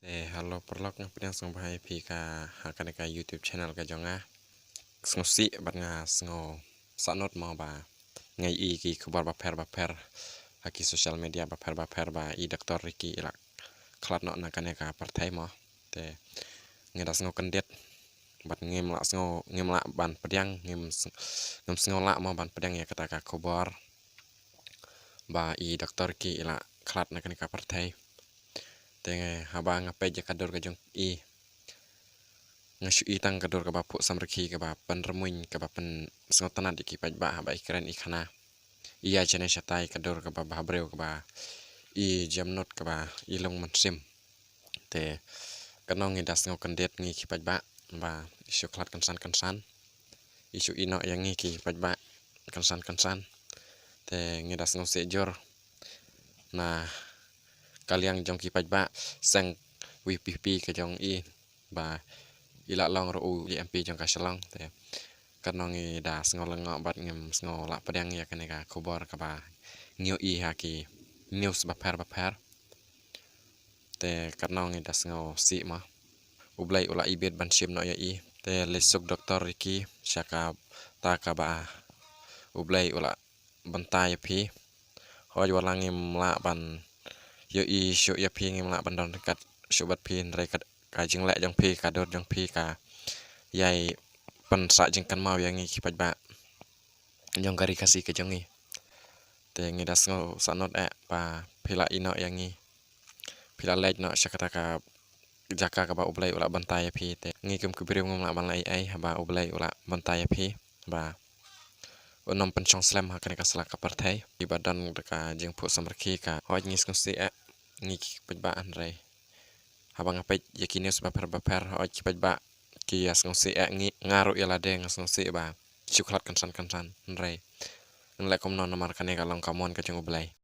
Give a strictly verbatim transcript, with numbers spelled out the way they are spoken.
Eh, hello paralok, nga pdiang sngewbha ïa phi ka ha kane ka YouTube channel ka jong nga. Sngewsih bad nga sngewsahnut mo ba nga ïohi ki khubor bapher bapher ha ki social media bapher bapher ba i Doktor Ricky i la khlad noh na kane ka pyrthei mo. Te nga da sngewkyndit bad ngim lah sngew, ngim lah ban pdiang, ngim sng-, ngim sngew lah mo ban pdiang ïa kata ka khubor ba i Doktor Ricky i la khlad na kane ka pyrthei. Te haba nga peit ïa ka dur ka jong i, nga shu i tang ka dur kaba phuh samrkhie, kaba pynrmuin, kaba pynsngewtynnad ïa ki paidbah haba i kren i khana. I ïa jane shatai ka dur kaba bhabriew, kaba i jemnud, kaba i lung mynsiem. Te kano ngi da sngewkyndit ngi ki paidbah ba i shu khlad kynsan kynsan, i shu i noh ïa ngi ki paidbah kynsan kynsan. Te ngi da sngewsih jur na ka liang jong ki paidbah seng VPP ka jong i ba i la long ruh u MP jong ka Shillong. Te kano ngi da sngew lyngngoh bad ngim sngew lah pdiang ïa kane ka khubor kaba ngi ïohi ha ki news bapher bapher. Te kano ngi da sngewsih mo. U Blei u la ibit ban shim noh ïa i. Te leit suk Doktor Ricky sha kata kaba u Blei u la bynta ïa phi. Hooid, wat la ngim lah ban ïohi shuh ïa phi, ngim lah ban don ryngkat shuh bad phi, hynrei ka, ka jingleh jong phi, ka dur jong phi ka ïai pynsah jingkynmaw ïa ngi ki paidbah jong ka Ri Khasi ka jong ngi. Te ngi da sngewsahnut eh ba phi la i noh ïa ngi, phi la leit noh sha kata ka jaka kaba u Blei u la bynta ïa phi. Te ngi kum ki briew ngim lah ban leh ei ei haba u Blei u la bynta ïa phi ba un ym pynshong slem ha kane ka sla ka pyrthei. Kiba don da ka jingphuh samrkhie ka, hooid ngi sngewsih eh ngi ki paidbah, hynrei haba nga peit ïa ki news bapher bapher, hooid ki paidbah ki ïa sngewsih eh, ngi, nga ruh ïa lade nga sngewsih ba shu khlad kynsan kynsan, hynrei ngan leh kumno namar kane ka long ka mon ka jong u Blei.